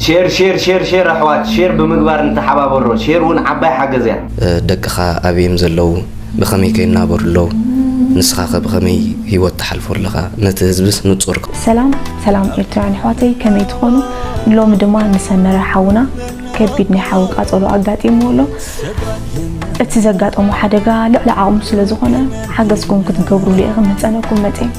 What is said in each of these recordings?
ሼር ሼር ሼር ሼር ኣሕዋት ሼር ብምግባር ንተሓባበሮ። ሼር እውን ዓባይ ሓገዝ እያ። ደቅኻ ኣበይ እዮም ዘለዉ? ብኸመይ ከ ይናበሩ ኣለዉ? ንስኻኸ ብኸመይ ህይወት ትሓልፎ ኣለኻ? ነቲ ህዝብስ ንጹር ክ- ሰላም ሰላም ኤርትራውያን ኣሕዋተይ ከመይ ትኾኑ? ሎሚ ድማ ንሰመረ ሓውና ከቢድ ናይ ሓዊ ቃጸሎ ኣጋጢምዎ ኣሎ። እቲ ዘጋጠሞ ሓደጋ ልዕሊ ዓቕሙ ስለ ዝኾነ ሓገዝኩም ክትገብሩሉ እየ ክምሕጸነኩም መጽየ።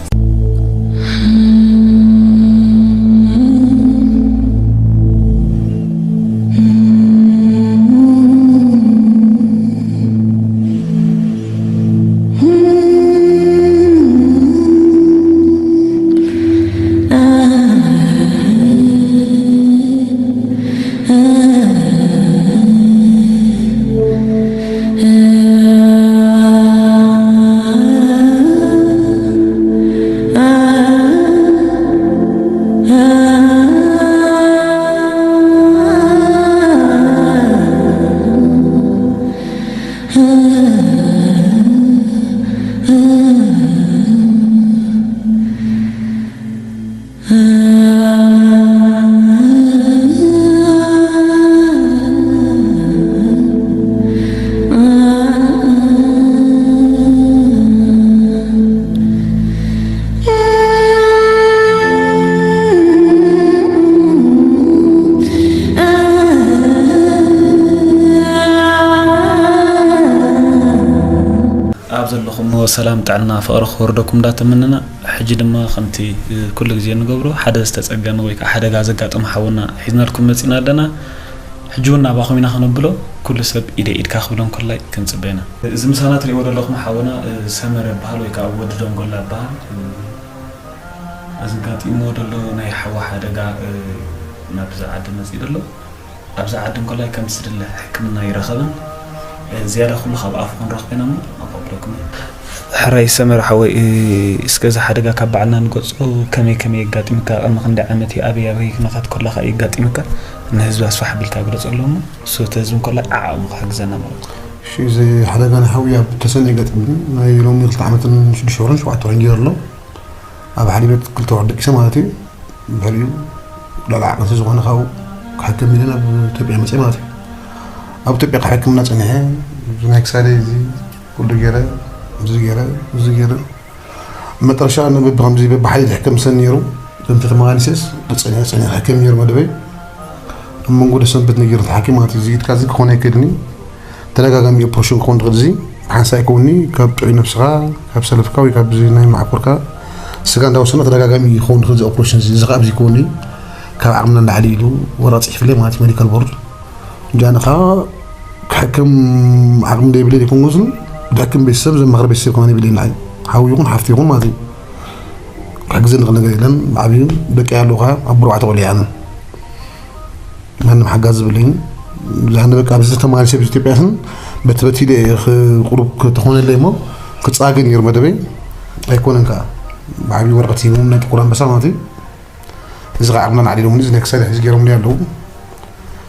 ኣብ ዘለኹሞ ሰላም፣ ጥዕና፣ ፍቕሪ ክወርደኩም እንዳተመነና፣ ሕጂ ድማ ከምቲ ኩሉ ግዜ እንገብሮ ሓደ ዝተጸገመ ወይ ከዓ ሓደጋ ዘጋጠመ ሓውና ሒዝናልኩም መጺና ኣለና። ሕጂ እውን ናባኹም ኢና ክነብሎ፣ ኩሉ ሰብ ኢደ ኢድካ ክብሎ እንኮላይ ክንጽበ ኢና። እዚ ምሳና ትሪእዎ ዘለኹም ሓውና ሰመረ ይበሃል ወይ ከዓ ወዲ ደንጎላ ይበሃል። እዚ ኣጋጢምዎ ዘሎ ናይ ሓዊ ሓደጋ ናብዚ ዓዲ መጺኡ ዘሎ። ኣብዚ ዓዲ እንኮላይ ከም ዝድለ ሕክምና ይረኸብን ዝያዳ ኩሉ ካብ ኣፉ ክንረኽቦ ኢና እሞ ኣቐብለኩም እየ። ሕራይ ሰመረ ሓወይ፣ እስከ እዚ ሓደጋ ካብ ባዕልና ንገጾ፣ ከመይ ከመይ የጋጢምካ? ቅድሚ ክንደይ ዓመት እዩ? ኣበይ ኣበይ ኩነታት ከለኻ እዩ የጋጢምካ? ንህዝቢ ኣስፋሕ ኣቢልካ ግለጸሎም እሞ፣ እሱ እቲ ህዝቢ እንኮላይ ዓዓቕሙ ክሕግዘና ማለት እዩ። እሺ፣ እዚ ሓደጋ ናይ ሓዊ ኣብ ተሰነ የጋጢምኒ። ናይ ሎሚ ክልተ ዓመትን ሽዱሽተ ወርን ሸውዓተ ወርን ገይሩ ኣሎ። ኣብ ሓሊበት ክልተ ወር ደቂሰ ማለት እዩ። ድሕሪኡ ልዕሊ ዓቕሚ ዝኾነ ካብኡ ክሕከም ኢለ ናብ ኢትዮጵያ መፅእ ማለት እዩ። ኣብ ኢትዮጵያ ክሕክምና ፀኒሐ፣ እዚ ናይ ክሳደይ እዚ ኩሉ ገይረ፣ እዚ ገይረ፣ እዚ ገይረ፣ መጠረሻ ንበቢ ከምዚ በቢ ሓይሊ ዝሕከም ሰን ነይሩ። ከምቲ ተመላሊሰስ ፀኒሐ፣ ፀኒሐ ክሕከም ነይሩ መደበይ። ኣብ መንጎ ደሰንበት ነጊሩ ተሓኪም ማለት እዩ። እዚ ኢድካ እዚ ክኾን ኣይክእልን እዩ። ተደጋጋሚ ኦፕሬሽን ክኸውን ዝኽእል እዚ ሓንሳእ ኣይከውንኒ፣ ካብ ጥዑይ ነብስኻ፣ ካብ ሰለፍካ ወይ ካብ እዚ ናይ መዓኮርካ ስጋ እንዳወሰድና ተደጋጋሚ ክኸውን ዝኽእል እዚ ኦፕሬሽን እዚ። እዚ ከኣ ኣብዚ ይከውንኒ፣ ካብ ዓቕምና ንላዕሊ ኢሉ ወረቐት ጽሒፍለይ ማለት እዩ ሜዲካል ቦርድ። እንጂ ኣነ ከኣ ክሕክም ዓቕሚ ዘይብለይ ዘይኮንኩ ዝን ድሕክም ቤተሰብ ዘማኽር ቤተሰብ ከማን የብለይን ንዓይ። ሓው ይኹን ሓፍቲ ይኹን ማለት እዩ። ክሕግዘኒ ዝኽእል ነገር የለን። ብዓብዩ ደቂ ኣለዉ ከኣ ኣብ ኣርባዕተ ቆልዑ እየ ኣነ። ማንም ሓጋዚ ዝብለይን። ዛነ በቃ ኣብዚ ተማሪ ሰብ ኢትዮጵያ ስን በቲ በቲ ኢለ እየ ክ-፣ ቁሩብ ክተኾነለይ እሞ ክጻገ ነይሩ መደበይ። ኣይኮነን ከኣ። ብዓብዩ ወረቐት ሂቦም ናይ ጥቁር ኣንበሳ ማለት እዩ። እዚ ከኣ ዓቕምና ናዕሊሎምኒ፣ እዚ ናይ ክሳድ ሕዚ ገይሮምኒ ኣለዉ።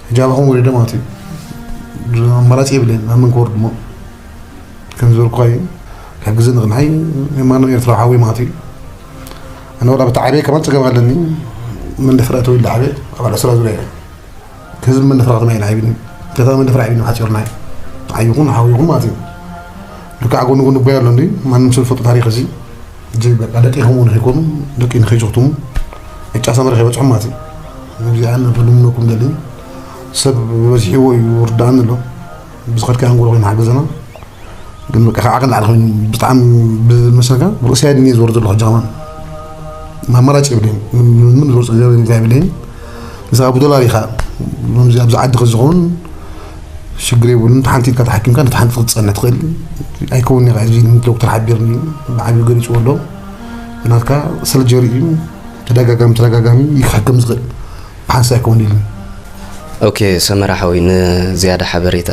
ሕጂ ኣባኹም ወሪደ ማለት እዩ። ኣማራጺ የብለይን፣ ናብ መን ክወርድ እሞ። ከም ዝበልኩኻ እዩ። ክሕግዘኒ ንዓይ፣ ማንም ኤርትራዊ ሓወይ ማለት እዩ። ኣነ ወላ ብቲ ዓብየ ከማን ጸገም ኣለኒ። መንደፈራ ተወሊደ ዓብየ፣ ኣብ ዓሰርተ ዙርያ እየ። ህዝቢ መንደፈራ ከተማ እዩ ዓብዩኒ። ከተማ መንደፈራ ዓብዩኒ ሓፂርና እዩ። ንዓይ ይኹን ሓው ይኹን ማለት እዩ። ልክዕ ጎኒ ጎኒ ኣቦይ ኣሎ እንዲ፣ ማንም ሰብ ዝፈልጦ ታሪኽ እዚ። እዚ በቃ ደቂ ከምኡ ንኸይኮኑ፣ ደቂ ንኸይዝኽትሙ፣ ዕጫ ሰመረ ከይበፅሖም ማለት እዩ። እዚኣ ንኽልምነኩም ደሊ። ሰብ በዚሕዎ እዩ ርዳእኒ ኣሎ። ብዝኸድካዮ ኣንጎሎ ኮይኑ ሓገዘና። ግን በቃ ካብ ዓቕሊ ንላዕሊ ኮይኑ ብጣዕሚ ብመስለካ ብርእሰይ ኣድንየ ዝወርድ ዘለኹ ሕጂ ከማን። ኣማራጭ የብለይን። ምን ዝወርድ ገንዘብ እንታይ የብለይን። ንስኻ ብዶላር ኢኻ። ኣብዚ ኣብዚ ዓዲ ከዝኸውን ሽግር የብሉን። እታ ሓንቲ ኢድካ ተሓኪምካ ነታ ሓንቲ ክትጸንሕ ትኽእል። ኣይከውንን ኢኻ። እዚ ዶክተር ሓቢርኒ ብዓብዩ ገሊጽዎ ኣሎ። ናትካ ሰርጀሪ እዩ። ተደጋጋሚ ተደጋጋሚ ይክሕክም ዝኽእል። ብሓንሳእ ኣይከውን ኢሉኒ። ኦኬ፣ ሰመረ ሓወይ፣ ንዝያዳ ሓበሬታ፣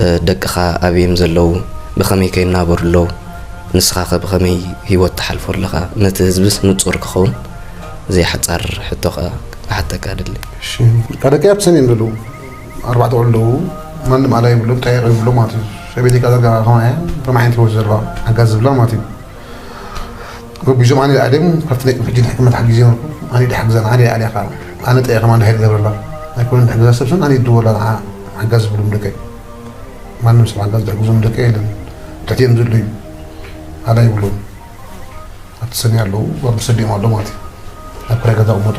እ፣ ደቅኻ ኣበይ እዮም ዘለዉ? ብኸመይ ከ ይናበሩ ኣለዉ? ንስኻ ኸ ብኸመይ ህይወት ትሓልፎ ኣለኻ? ነቲ ህዝብስ ንጹር ክኸውን፣ እዚ ሓጻር ሕቶ ኸኣ ክሓተካ እደሊ። እሺ፣ በቃ ደቀይ ኣብ ሰን እዮም ዘለዉ። ኣርባዕተ ቆልዑ ኣለዉ። ማንም ኣላይ የብሎም፣ ጠያቂ የብሎም ማለት እዩ። ሰበይተይ ከኣ ዳርጋ ከማይ እያ፣ ከማይ ዓይነት ህይወት ዘለዋ፣ ሓጋዚ ዝብላ ማለት እዩ። ጎቢዞም ኣነ ኢለ ኣልዮም፣ ካብቲ ናይ ቅድሚ ሕጂ ንሕክምና ተሓጊዘ ነበርኩ። ኣነ ኢለ ሓግዘን፣ ኣነ ኢለ ኣልያ ከኣ። ኣነ ጠያቂ ከማን ድሓር ይገብረላ። ኣይኮነን ዝሕግዛ ሰብ ሰን ኣነ ይድወላ ንዓ ሓጋዝ ዝብሎም ደቀይ። ማንም ሰብ ሓጋዝ ዝሕግዞም ደቀይ የለን። ትሕቲኦም ዘሎ እዩ። ኣላ ይብሎም። ኣብቲ ሰኒ ኣለዉ፣ ኣብ ሰዲኦም ኣለዉ ማለት እዩ። ኣብ ክራይ ገዛ ቅመጡ።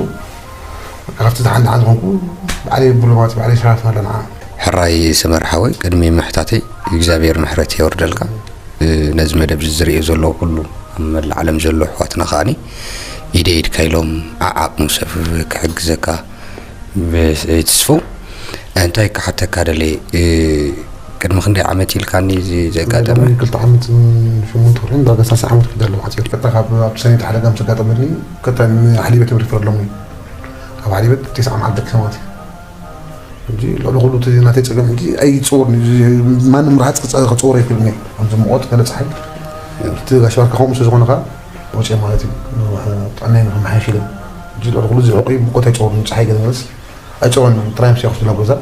በቃ ካብቲ ደሓን ደሓን ዝኾንኩ ባዕለይ ይብሉ ማለት እዩ። ባዕለይ ሸራፍና ኣለና። ሕራይ ሰመር ሓወይ፣ ቅድሚ ምሕታተይ እግዚኣብሔር ምሕረት የወርደልካ። እ፣ ነዚ መደብ እዚ ዝርእዩ ዘለዉ ኩሉ ኣብ መላእ ዓለም ዘለዉ ኣሕዋትና ከኣኒ ኢደ ኢድካ ኢሎም ዓዓቕሙ ሰብ ክሕግዘካ ብ-፣ ይትስፉ። እንታይ ክሓተካ ደልየ፣ እ፣ ቅድሚ ክንደይ ዓመት ኢልካኒ እዚ ዘጋጠመ? ቅድሚ ክልተ ዓመትን ሽሞንተ ወርሕን ዳርጋ ሰላሳ ዓመት ክደ ኣለኹ ሓፂር። ቀጥታ ካብ ኣብቲ ሰኔት ሓደጋ ምስ ኣጋጠመኒ ቀጥታ ንሓሊበት እዮም ሪፈር ኣለሙኒ። ካብ ሓሊበት ተስዓ መዓልቲ ደቂሰ ማለት እዩ። ሕጂ ልዕሊ ኩሉ እቲ ናተይ ፀገም ሕጂ ኣይፅወርን እዩ። ማንም ርሃፅ ክፀ-፣ ክፅወር ኣይክእልን እዩ። ከምዚ ሙቐት ገለ ፀሓይ እቲ ጋሽ ባርካ ከምኡ ስለ ዝኾነ ከዓ ወፂአ ማለት እዩ። ጥዕናይ ንክመሓየሽ ኢለ። ሕጂ ልዕሊ ኩሉ እዚ ዕቑይ ሙቐት ኣይፅወርን እዩ። ፀሓይ ገለ መለስ ኣይፅወርን እዩ። ጥራይ ምስ ያኹ ናብ ገዛ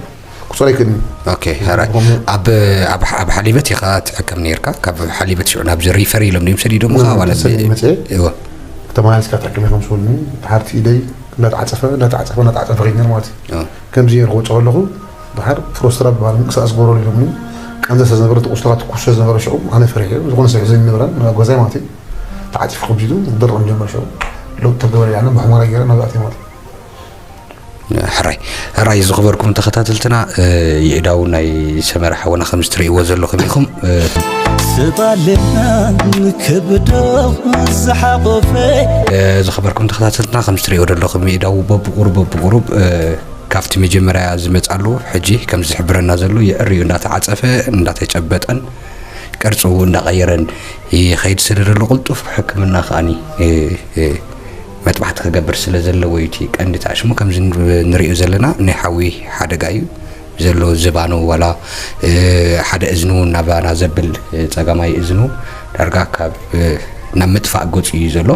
ክፅወር ኣይክእልን እዩ። ኦኬ፣ ሕራይ። ከምኡ ኣብ፣ ኣብ፣ ኣብ ሓሊበት ኢኻ ትሕከም ነይርካ? ካብ ሓሊበት ሽዑ ናብዚ ሪፈር ኢሎም ድዮም ሰዲዶምኻ? ናብ ዋላ ተሰኒ ብ-፣ መፅአ። እወ። ተመላሊስካ ትሕከም ኢኻ ምስ በሉኒ፣ ድሓር እቲ ኢደይ እንዳተዓፀፈ፣ እንዳተዓፀፈ፣ እንዳተዓፀፈ ከይድ ነይሩ ማለት እዩ። እወ። ከምዚ ነይሩ ክወፅእ ከለኹ፣ ድሓር ፕሮስትራ ዝበሃል ምንቅስቃስ ግበረሉ ኢሎምኒ። ቃንዛ ስለ ዝነበረ፣ እቲ ቁስልኻ ትኩስ ስለ ዝነበረ ሽዑ፣ ኣነ ፈሪሐ፣ ዝኾነ ሰብ ሒዘኒ ነበረን፣ ናብ ገዛይ ማለት እዩ። ተዓፂፉ ከምዚ ኢሉ፣ ክደርቕ ጀመረ ሽዑ። ለውጢ ተገበረ ኢላና፣ ብሑመራ ገይረ ናብዚ ኣትየ ማለት እዩ። ሕራይ፣ ሕራይ ዝኽበርኩም ተኸታተልትና፣ እ፣ የእዳው ናይ ሰመረ ሓወና ከምዚ ትርእይዎ ዘለኹም ኢኹም። እ፣ ስጣልና ከብዶ ዝሓቆፈ። እ፣ ዝኽበርኩም ተኸታተልትና ከምዚ ትርእይዎ ዘለኹም የእዳው በብቁሩብ፣ በብቁሩብ፣ እ፣ ካብቲ መጀመርያ ዝመጻሉ ሕጂ ከምዚ ዝሕብረና ዘሎ የዕርዩ እንዳተዓጸፈ፣ እንዳተጨበጠን ቅርጹ እንዳቐየረን ይኸይድ ስለ ዘሎ ቅልጡፍ ሕክምና ከኣኒ፣ እ፣ እ፣ መጥባሕቲ ክገብር ስለ ዘለዎ እዩ እቲ ቀንዲ ተኣሽሙ። ከምዚ ን-፣ ንሪኦ ዘለና ናይ ሓዊ ሓደጋ እዩ ዘሎ። ዝባኑ ዋላ፣ እ፣ ሓደ እዝኑ ናባና ዘብል፣ እ፣ ጸጋማይ እዝኑ ዳርጋ ካብ፣ እ፣ ናብ ምጥፋእ ገጹ እዩ ዘሎ።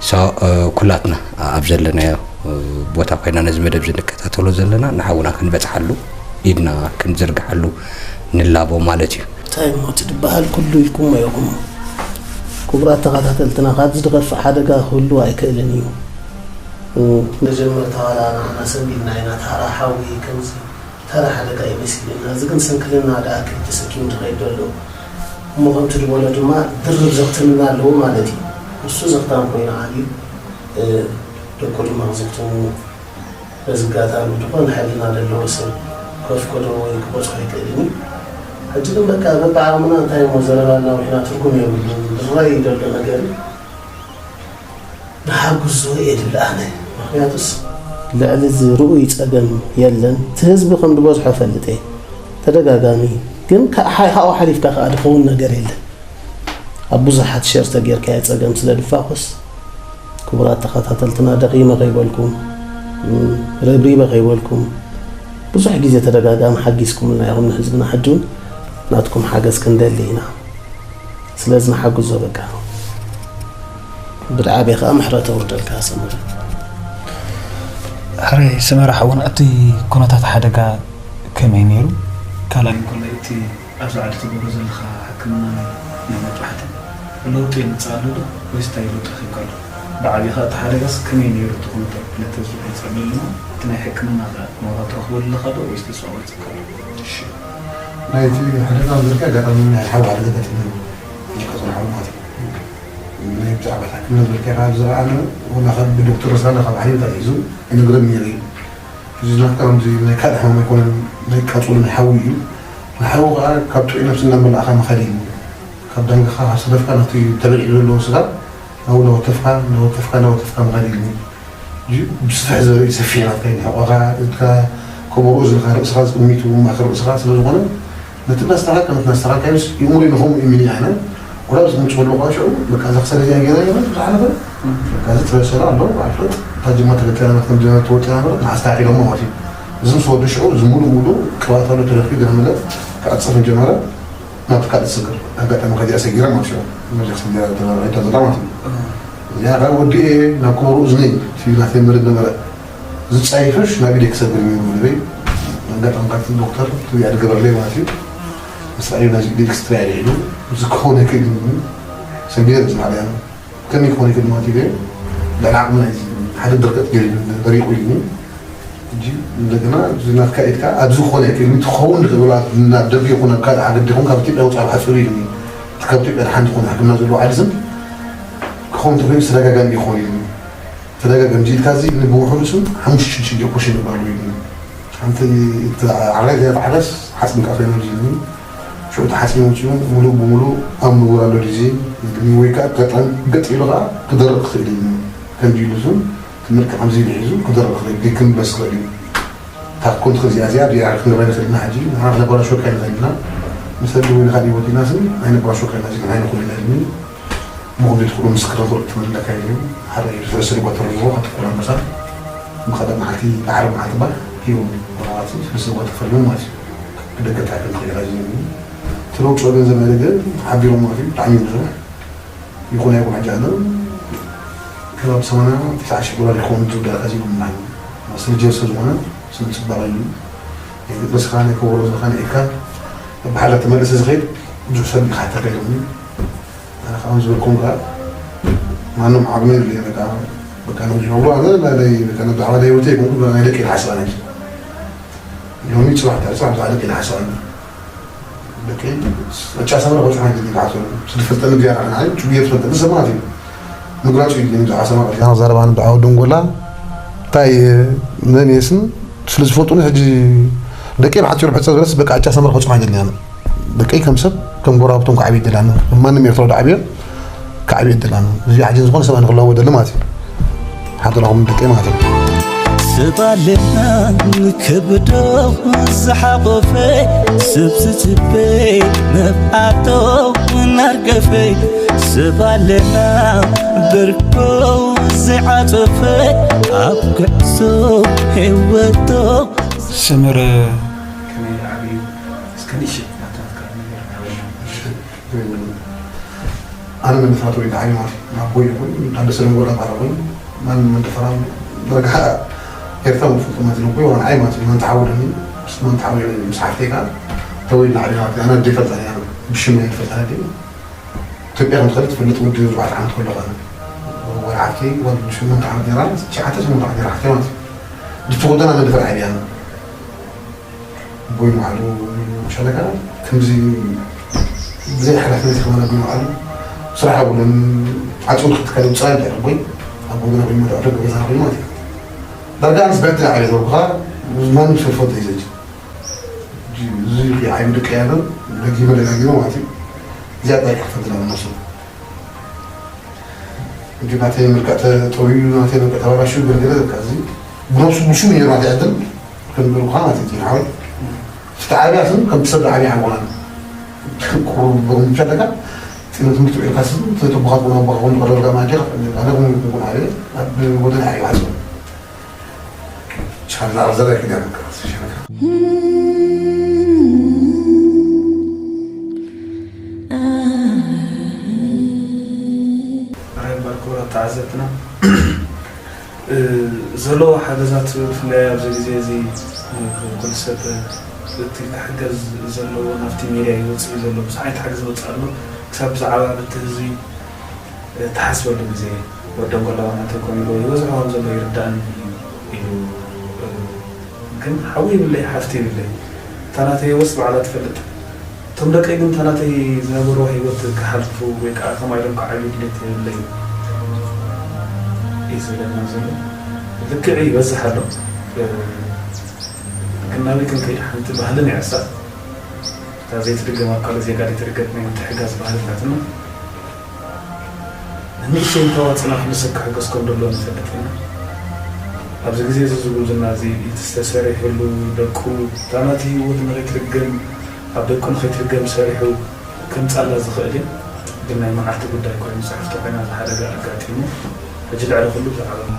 ሶ፣ እ፣ ኩላትና ኣብ ዘለናዮ፣ እ፣ ቦታ ኮይና ነዚ መደብ እዚ ንከታተሎ ዘለና ንሓውና ክንበጽሓሉ ኢድና ክንዝርግሓሉ ንላቦ ማለት እዩ። እንታይ እሞ እቲ ዝበሃል ኩሉ ኢልኩሞ ኢኹም። ክቡራት ተኸታተልትና፣ ካብዚ ዝኸፍእ ሓደጋ ክህሉ ኣይክእልን እዩ። እ፣ መጀመርታ ዋላ ንዓና ሰንቢድና ኢና፣ ተራ ሓዊ ከምዚ ተራ ሓደጋ እዩ መሲሉና። እዚ ግን ስንክልና ደኣ ከይድ ተሰኪሙ ዝኸይድ ዘሎ እሞ ከምቲ ዝበሎ ድማ ድርብ ዘኽትምና ኣለዎ ማለት እዩ። ንሱ ዘኽታም ኮይኑ ዓብዩ፣ እ፣ ደቁ ድማ ክዘኽትሙ በዚ ኣጋጣሚ ዝኾነ ሕልና ዘለዎ ሰብ ከፍቅዶ ወይ ክበጽሖ ኣይክእልን እዩ። ሕጂ ግን በቃ በብዓቕምና እንታይ እሞ ዘረባ እናውሒና ትርጉም የብሉን። ዝረኣይ ዘሎ ነገር እዩ። ንሓግዞ እየ ድብል ኣነ። ምኽንያቱስ ልዕሊ እዚ ርኡይ ጸገም የለን። እቲ ህዝቢ ከም ዝበዝሖ እፈልጥ እየ። ተደጋጋሚ ግን ከ-፣ ሓ-፣ ካብኡ ሓሊፍካ ከኣ ዝኸውን ነገር የለን። ኣብ ብዙሓት ሸር ተጌርካዮ ጸገም ስለ ዝፋኾስ፣ ክቡራት ተኸታተልትና፣ ደኺመ ከይበልኩም፣ እም፣ ረብሪበ ከይበልኩም፣ ብዙሕ ግዜ ተደጋጋሚ ሓጊዝኩምና ኢኹም ንህዝብና። ሕጂ እውን ናትኩም ሓገዝ ክንደሊ ኢና። ስለዚ ንሓግዞ በቃ። ብድዓቤ ከኣ ምሕረት ኣውርደልካ ሰመረ። ሕራይ ሰመረ ሓውና፣ እቲ ኩነታት ሓደጋ ከመይ ነይሩ? ካልኣይ እንከሎ እቲ ኣብዚ ዓዲ ትገብሮ ዘለኻ ሕክምና ናይ፣ ናይ መጥባሕቲ ለውጢ የምጽእ ኣሎ ዶ ወይስ እንታይ ለውጢ ረኺብካ ኣሎ? ብዓቢኻ እቲ ሓደጋስ ከመይ ነይሩ? እቲ ኩነታት ክልተ ዙር ይጸልል እሞ እቲ ናይ ሕክምና ከ ናብራ ትረኽበሉ ኣለኻ ዶ ወይስ ተስፋ ቆሪጽካ ኣሎ? እሺ። ናይቲ ሓደጋ ዝበልካ ኣጋጣሚ ናይ ሓዊ ሓደጋ ኣጋጢሙኒ እዩ። ናይ ቀጽሪ ሓዊ ማለት እዩ። ናይ ብዛዕባ ሕክምና ዝበልካ ካብ ዝረኣነ፣ ወላ ካብ ብዶክተር ሮሳና ካብ ሓሊበት ኣትሒዙ ኣይነግረን ነይሩ እዩ። እዚ ናትካ ከምዚ ናይ ካልእ ሕማም ኣይኮነን፣ ናይ ቃጽሎ ናይ ሓዊ እዩ። ንሓዊ ከኣ ካብ ጥዑይ ነብሲ እናመላእካ ምኻድ እዩ። ካብ ዳንጋኻ፣ ካብ ሰደፍካ ናብቲ ተበሊዑ ዘለዎ ስጋ፣ ናብኡ እናወተፍካ፣ እናወተፍካ፣ እናወተፍካ ምኻድ እዩ። እዩ ብስፍሕ ዝበለ እዩ፣ ሰፊሕ ናትካ እዩ። ሕቖኻ፣ ኢድካ፣ ከበሮ እዝንኻ፣ ርእስኻ ዝቕሚቱ፣ ማእከል ርእስኻ ስለ ዝኾነ፣ ነቲ እናስተኻኸልካ፣ ነቲ እናስተኻኸልካዮስ፣ ይእምሮ ንኸምኡ እዩ ሚኒ ኣነ። ወላ ዝምንጭ ከሎ ኳ ሽዑ፣ በቃ፣ እዛ ክሰለ እዚኣ ጌራ እያ፣ ብዙሕ ነገር። በቃ፣ እዚ ትበሰለ ኣሎ፣ ኣይፍለጥ። እታ ጅማ ተገቲራ ናት፣ ከም ጅማ ተወጢራ ነበረት፣ ንዓ ኣስተኻኺሎሞ ማለት እዩ። እዚ ምስ ወዱ ሽዑ፣ እዚ ሙሉ ሙሉ ቅብኣት ኣሎ፣ ተደፊኡ፣ ገለ መለ ክዕጸፍ ጀመረ። ናብቲ ካልእ ትስገር። ኣጋጣሚ ከዚኣ ሰጊራ ማለት እዩ። መድረኽ ሰጊራ ተራኺባ ዘላ ማለት እዩ። እዚኣ ካብ ወዲኤ ናብ ከበሮ እዝነይ፣ እቲ ናተይ መርድ ነበረ። ዝጻይፈሽ ናብ ኢደይ ክሰግር እዩ ነይሩ መደበይ። ኣጋጣሚ ካብቲ ዶክተር ትቢያ ዝገበረለይ ማለት እዩ። ምስ ረኣዩ ናዚ ኢደይ ክስትሪያ ኢለ ኢሉ፣ እዚ ክኸውን ኣይክእልን እዩ። ሰጊረ ዝማዕለያ ነው። ከመይ ክኾን ይኽእል ማለት እዩ? ልዕሊ ዓቕምና እዩ። ሓደ ድርቀት ገይሩ ደሪቑ ኢሉኒ። ሕጂ እንደገና እዚ ናትካ ኢድካ ኣብ ዝኾነ ቅድሚ ትኸውን ዝብል ናብ ደገ ይኹን ኣብ ካልእ ዓዲ ይኹን ካብ ኢትዮጵያ ወፃኢ ሓፂሩ እዩ። ካብ ኢትዮጵያ ደሓን ዝኾነ ሕክምና ዘለዎ ዓዲ ስም ክኸውን ተኮይኑ ተደጋጋሚ ይኸውን እዩ። ተደጋጋሚ እዚ ኢድካ እዚ ንብውሕዱ ስም ሓሙሽተ ሽዱሽተ ኦፕሬሽን ይግበረሉ እዩ። ሓንቲ ዓራይ እዚኣ ተዓረስ ሓፂን ቃፍ ኤነርጂ እዩ። ሽዑ ተሓፂኑ ወፂኡ ሙሉእ ብሙሉእ ኣብ ምውራድ ኣሎ ግዜ ወይ ከዓ ኣጋጣሚ ገጥ ኢሉ ከዓ ክደርቕ ክኽእል እዩ። ከምዚ ኢሉ ስም ትምህርቲ ከምዚ ኢሉ ሒዙ ክደርቕ ክኽእል ክምለስ ክኽእል እዩ። እታ ኮንትሪ እዚኣ እዚኣ ብያ ክንገባ ንኽእል ኢና። ሕጂ ንሓንቲ ነባራሾካ ንኽእል ኢና። ምስ ህልው ኢና ካልእ ህይወት ኢና ስም ኣይነባራሾካ ኢና እዚ ንዓይ ንኹል ኢና ኢልኒ። ብኸምዚ ትኽእሉ ምስክር ክርእ ትመለካ ኢሉ ሓደ እዩ። ሰለስተ ልጓ ተረዝቦ ካብ ጥቁር ኣንበሳ ብቐደም መዓልቲ ብዓረብ መዓልቲ ባር ሂቦም ወረቓት ሰለስተ ልጓ ተፈሪሙ ማለት እዩ። ብደገ እንታይ ከም ትኽእል ኢኻ ዝብል እቲ ለውጦ ገንዘብ ናይ ደገ ሓቢሮም ማለት እዩ። ብጣዕሚ እዩ ብዙሕ ይኹን ኣይኹን ሕጂ ኣለ ከባቢ ሰማንያ ተስዓ ሽሕ ዶላር ይኸውን ዝብል ደረጃ ዚሎም ማለት እዩ። ስለ ጀርሰ ዝኾነ ስለ ፅባቐ እዩ። ርእስኻ ናይ ከበሮ ዝኻነ ኢልካ ብሓላ ተመለሰ ዝኸይድ ብዙሕ ሰብ ይሓተካ ኢሎምኒ። ኣነ ከዓ ዝበልኩም ከዓ ማንም ዓቕሚ የብለይ በቃ በቃ ነው ዝነብሩ ኣነ ናይ በቃ ነብዛዕባ ናይ ህይወተይ ይኹን ናይ ደቂ ሓስባ ነች ሎሚ ፅባሕ ትሕፃ ብዛዕባ ደቂ ሓስባ ደቂ መጫ ሰመረ ቆፅሖ ናይ ደቂ ሓስባ ስዝፈልጠኒ እግዚኣብሔር ንዓይ ጭብየ ዝፈልጠኒ ሰብ ማለት እዩ። ምግላፁ እዩ ብዛዕባ ሰመረ ክዛረባ ንብዓው ደንጎላ እንታይ መን የስን ስለ ዝፈልጡኒ ሕጂ ደቂ ብሓፂሩ ብሕፀ ዝበለስ በቃ ኣጫ ሰመረ ቆፅሖ ኣይደልያን። ደቀይ ከም ሰብ ከም ጎረባብቶም ክዓብዩ ይደላኒ። ከም ማንም ኤርትራዊ ዳዕብዮ ክዓብዩ ይደላኒ። እዚ ዓጅን ዝኾነ ሰብ ኣነ ክለወደሉ ማለት እዩ። ሓደራኹም ደቀይ ማለት እዩ። ስባልና ንከብዶ ዝሓቆፈ ሰብ ዝፅበ መብኣቶ እናርገፈ ስባልና ብርኮ ዝዓፀፈ ኣብ ጉዕዞ ህይወቶ ሰመረ ከመይ ዓብዩ እስከ ንእሽት ናታትካ ነገር ኣነ መንደፈራ ተወሊደ ዓብየ ማለት እዩ። ኣቦይ ይኹን ኣደ ሰለንጎላ ባላ ኮይኑ ማን መንደፈራ ደረጋ ኤርትራ ምፍልጡ ማለት ነው። ኣቦይ ዋን ዓይ ማለት እዩ። ማን ተሓወደኒ ምስ ማን ተሓወደ ምስ ሓፍተይ ከዓ ተወሊድና ዓብየ ማለት እዩ። ኣነ ኣደ ይፈልጣ እያ ብሽም እያ ትፈልጣ ኣደ ኢትዮጵያ ከም ትኸደ ትፈልጥ ወዲ ኣርባዕተ ዓመት ከሎ ኸነ ወላ ሓፍተይ ወዲ ሸሞንተ ዓመት ነራ ትሽዓተ ሸሞንተ ዓመት ነራ ሓፍተይ ማለት እዩ። ድፍቲ ጎደና መንደፈራ ዓብያ ኣነ ኣቦይ ንባዕሉ ሸለካ ከምዚ ብዘይ ሓላፍነት ይኸውን ኣቦይ ንባዕሉ ስራሕ የብሉን። ዓፅኡ ንክትከል ውፃእ እንታይ ኣቦይ ኣብ ጎደና ኮይኑ መድዕዶ ገዛ ኮይኑ ማለት እዩ። ዳርጋ ኣንስ በቲ ዓብየ ዘብካ ማንም ሰብ ፈልጦ እዩ ዘጅ እዚ ዓይቢ ደቂ ያለ ደጊመ ደጋጊመ ማለት እዩ። እዚኣ ጣይ ክፈትላ ነሱ እንጂ ናተይ ምልክዕ ተጠውዩ ናተይ ምልክዕ ተባላሹ ገለገለ በቃ እዚ ብነብሱ ብሹም እዩ ናተይ ዕድል ክንብል ኳ ናተይ ፂን ሓወይ እቲ ዓብያ ስም ከምቲ ሰብ ዓብያ ሓንኮና ቁሩብ ብሩም ሸለካ ፂነ ትምህርቲ ውዒልካ ስም ተጠቡኻት ቡና ኣቦኻ ኹን ቀደርጋ ማጀኻ ኣነ ኹን ይኩን ዓብየ ኣብ ወደን ዓብየ ሓፅም ቻላ ኣብ ዘረ ክዳ ሸለካ ራይ ባር ክቡራት ተዓዘብትና ዘለዎ ሓገዛት ብፍላይ ኣብዚ ግዜ እዚ ኩሉ ሰብ እቲ ክሕገዝ ዘለዎ ናብቲ ሜድያ ይወፅእ እዩ ዘሎ ብዙሕ ዓይነት ሓገዝ ይወፅእ ኣሎ ክሳብ ብዛዕባ ብቲ ህዝቢ ትሓስበሉ ግዜ ወደን ቆላባና ተኮሚሉ ይበዝሖ ከም ዘሎ ይርዳእኒ እዩ ኢሉ ግን ሓዊ ይብለይ ሓፍቲ ይብለይ እታ ናተይ ወስ ባዕላ ትፈልጥ እቶም ደቀይ ግን እታ ናተይ ዝነበርዋ ህይወት ክሓልፉ ወይ ከዓ ከምኣ ኢሎም ክዓብዩ ድሌት የብለይ እዩ ዝብለና ዘሎ ልክዕ ይበዝሕ ኣሎ ግን ናበይ ክንከይድ ሓንቲ ባህልን ይዕሳ እታ ዘይትድገም ኣብ ካልእ ዜጋ ዘይትድገም ናይ ምትሕጋዝ ባህሊ ኣላትና ንእሽተይ እንተዋፅና ኩሉ ሰብ ክሕገዝ ከም ደሎ ንፈልጥ ኢና ኣብዚ ግዜ እዚ ዝጉብዝና እዚ እቲ ዝተሰሪሕሉ ደቁ እታ ናቲ ህይወት ንኸይትርገም ኣብ ደቁ ንኸይትርገም ሰሪሑ ከምፃላ ዝኽእል እዩ ግን ናይ መዓልቲ ጉዳይ ኮይኑ ፅሕፍቲ ኮይና ዝሓደጋ ኣጋጢሙ ሕጂ ልዕሊ ኩሉ ብዛዕባ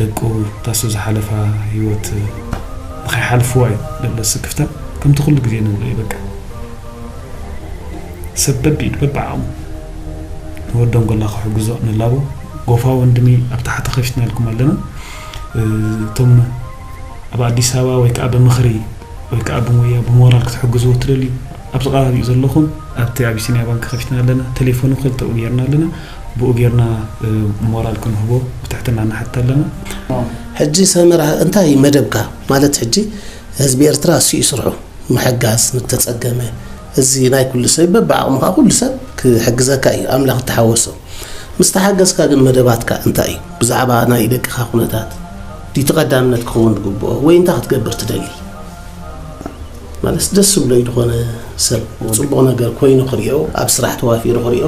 ደቁ ታሱ ዝሓለፋ ህይወት ንኸይሓልፍዋ እዩ ደሎ ስክፍታ ከምቲ ኩሉ ግዜ ንብሎ እዩ በቃ ሰብ በቢኢዱ በብዓቕሙ ንወዶም ጎላ ክሕግዞ ንላቦ ጎፋ ወንድሚ ኣብ ታሕቲ ከፊትና ኢልኩም ኣለና እቶም ኣብ ኣዲስ ኣበባ ወይ ከዓ ብምኽሪ ወይ ከዓ ብሞያ ብሞራል ክትሕግዝዎ ትደልዩ ኣብዚ ከባቢኡ ዘለኹም ኣብቲ ኣቢሲንያ ባንክ ከፊትና ኣለና ቴሌፎኑ ክልተኡ ነርና ኣለና ብኡ ጌርና ሞራል ክንህቦ ብትሕትና ንሓትት ኣለና። ሕጂ ሰመራ እንታይ መደብካ ማለት ሕጂ ህዝቢ ኤርትራ እሱ እዩ ስርሑ ምሕጋዝ ንተጸገመ እዚ ናይ ኩሉ ሰብ በብዓቕምኻ ኩሉ ሰብ ክሕግዘካ እዩ ኣምላኽ እተሓወሶ ምስ ተሓገዝካ ግን መደባትካ እንታይ እዩ ብዛዕባ ናይ ደቅኻ ኩነታት ድቲ ቀዳምነት ክኸውን ዝግብኦ ወይ እንታይ ክትገብር ትደሊ ማለት ደስ ዝብሎ እዩ ዝኾነ ሰብ ፅቡቕ ነገር ኮይኑ ክሪኦ ኣብ ስራሕ ተዋፊሩ ክሪኦ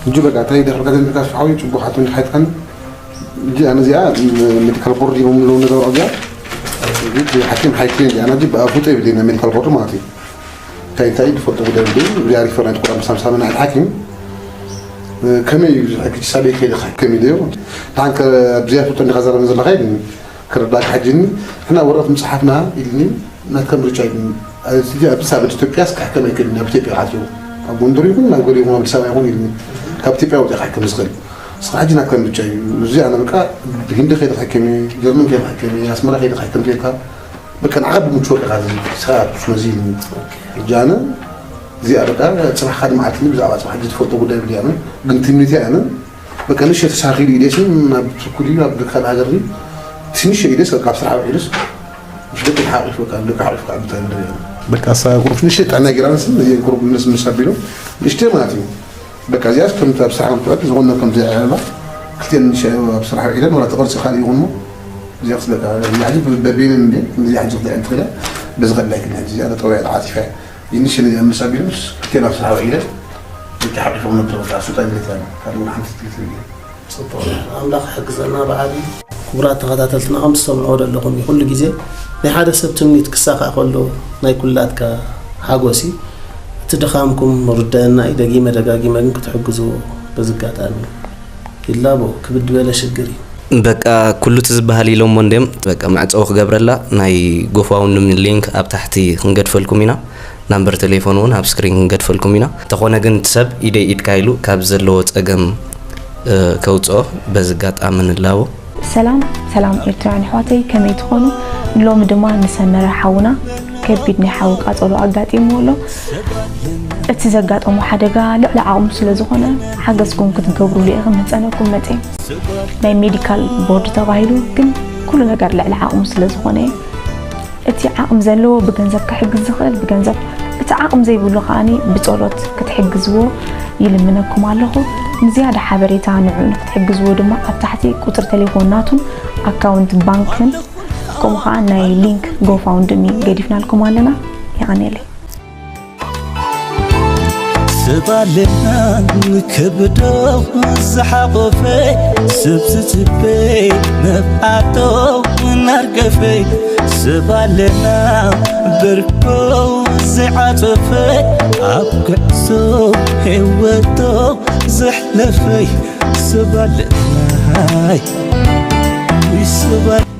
እጁ በቃ እንታይ ደሕርካ ዘንካ ስሓዊ ጽቡቕ ሓቶ እንድሓይትካን እጂ ኣነ እዚኣ ሜዲካል ቦርድ ይቦም ኣለዉ ነገር እዚኣ ሓኪም ሓይክን እዚኣ ኣነ እጂ ብኣፉጠ ይብል ና ሜዲካል ቦርድ ማለት እዩ እንታይ እንታይ ትፈልጦ ጉዳይ ብደይ እዚኣ ሪፈር ናይ ጥቁር ኣንበሳ ምሳመና ሓኪም ከመይ እዩ ሕጂ ሳበይ ከይደ ክሕከም እዩ ደዮ ንሓን ብዚኣ ፍልጦ እንዲኻ ዘረበ ዘለኻ ይብል ክርዳእካ ሕጂ እኒ ንሕና ወረቕት ምፅሓፍና ኢልኒ ናትካ ምርጫ ኢልኒ ኣብዚ ሳበት ኢትዮጵያ እስካ ሕከም ኣይክእልን ኣብ ኢትዮጵያ ዓፅዩ ኣብ ጎንደር ይኹን ናብ ገለ ይኹን ኣብ ኣዲስ ኣበባ ይኹን ኢልኒ ካብ ኢትዮጵያ ወፂኻ ሕከም ዝኽእል እስኻ ሕጂ ናትካ ምርጫ እዩ እዚ ኣነ በቃ ህንዲ ከይደ ክሕከም እየ ጀርመን ከይደ ክሕከም እየ ኣስመራ ከይደ ክሕከም ከይድካ በቃ ንዓኻ ብምችወካ ኢኻ ዝስኻ ትሽመዚ ኢልኒ ሕጂ ኣነ እዚኣ በቃ ፅባሕ ሓደ መዓልቲ ብዛዕባ ፅባሕ ሕጂ ትፈልጦ ጉዳይ ብድያነ ግን ትምኒት ኣነ በቃ ንእሽተይ ተሳኺሉ ኢደስን ናብ ቱርኪ ድዩ ናብ ካልእ ሃገር ድዩ ትንሽ ኢደስ በቃ ኣብ ስራሕ ውዒሉስ ምስ ደቂ ሓቂፍ በቃ ደቂ ሓቂፍ ከዓ ብታይ ምድር በቃ እሳ ቁሩብ ንእሽተይ ጥዕና ጌራ ንስን እዚአን ቁሩብ ምልስ ምልስ ኣቢሉ ንእሽተይ ማለት እዩ በቃ እዚኣስ ከምቲ ኣብ ስራሕ ከም ትዕድ ዝኾነ ከም ዘይዕለባ ክልቲአን ንእሽተይ ኣብ ስራሕ ውዒለን ወላ ተቐርፂ ካልእ ይኹን ሞ እዚኣ ክስ በቃ እዚ ሕጂ በቤንን እንዴ እዚ ሕጂ ክትዕድ ትኽእለ በዚ ከድላይ ክልሕጂ እዚኣ ተጠውያ ተዓፂፋ ይንሽ ነዚኣ ምስ ኣቢሉ ምስ ክልቴና ኣብ ስራሕ ውዒለ ደቂ ሓቂፎም ነብቶ በቃ ሱጣ ይብለት ያለ ካልእ እውን ሓንቲ ትልት ይብል ጽቡቕ ኣምላኽ ሕግዘና ብዓቢ ክቡራት ተኸታተልትና ከም ትሰምዕዎ ዘለኹም እዩ ኩሉ ግዜ ናይ ሓደ ሰብ ትምኒት ክሳኻእ ከሎ ናይ ኩላትካ ሓጎስ እዩ እቲ ድኻምኩም ርደአና እዩ ደጊመ ደጋጊመ ግን ክትሕግዝዎ በዚ ኣጋጣሚ ይላቦ ክብድ ዝበለ ሽግር እዩ በቃ ኩሉ እቲ ዝበሃል ኢሎሞ እንድዮም በቃ መዕፀዊ ክገብረላ ናይ ጎፋውንድሚ ሊንክ ኣብ ታሕቲ ክንገድፈልኩም ኢና ናምበር ቴሌፎን እውን ኣብ ስክሪን ክንገድፈልኩም ኢና እንተኾነ ግን እቲ ሰብ ኢደይ ኢድካ ኢሉ ካብ ዘለዎ ፀገም ከውፅኦ በዚ ኣጋጣሚ ንላቦ ሰላም ሰላም ኤርትራውያን ኣሕዋተይ ከመይ ትኾኑ ንሎሚ ድማ ንሰመረ ሓውና ከቢድ ናይ ሓዊ ቃጸሎ ኣጋጢምዎ ኣሎ እቲ ዘጋጠሞ ሓደጋ ልዕሊ ዓቕሙ ስለ ዝኾነ ሓገዝኩም ክትገብሩሉ እየ ክምሕጸነኩም መጽየ ናይ ሜዲካል ቦርድ ተባሂሉ ግን ኩሉ ነገር ልዕሊ ዓቕሙ ስለ ዝኾነ እቲ ዓቕሚ ዘለዎ ብገንዘብ ክሕግዝ ዝኽእል ብገንዘብ እቲ ዓቕሚ ዘይብሉ ከኣ ብጸሎት ክትሕግዝዎ ይልምነኩም ኣለኹ ንዝያዳ ሓበሬታ ንዕኡ ንክትሕግዝዎ ድማ ኣብ ታሕቲ ቁፅሪ ቴሌፎን ናቱን ኣካውንት ባንክን ከምኡ ከዓ ናይ ሊንክ ጎፋውንድሚ ገዲፍናልኩም ኣለና የቀንየለይ ስባልና ከብዶ ዝሓቆፈ ሰብ ዝፅበ መብዓቶ እናርገፈ ስባልና ብርኮ ዝዓፀፈ ኣብ ጉዕዞ ህይወቶ ዘሕለፈ ስባልናይ ስባል